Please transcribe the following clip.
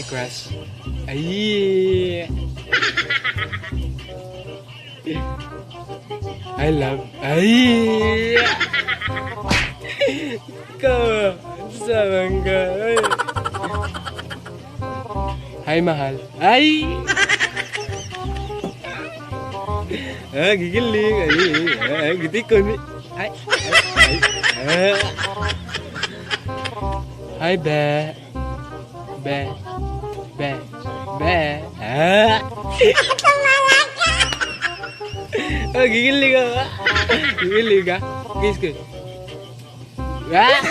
Hi, crush. Ay! I love. Ay! Ikaw, samang ka. Ay. Hi, mahal. Ay! Ah, gigiling. Ay, ay, gitikon. Ay, ay, ay. Ah. Hi, be. Be. Be. Be. Ah. Ah, gigiling ka. Gigiling ka. Kiss ko. Ah!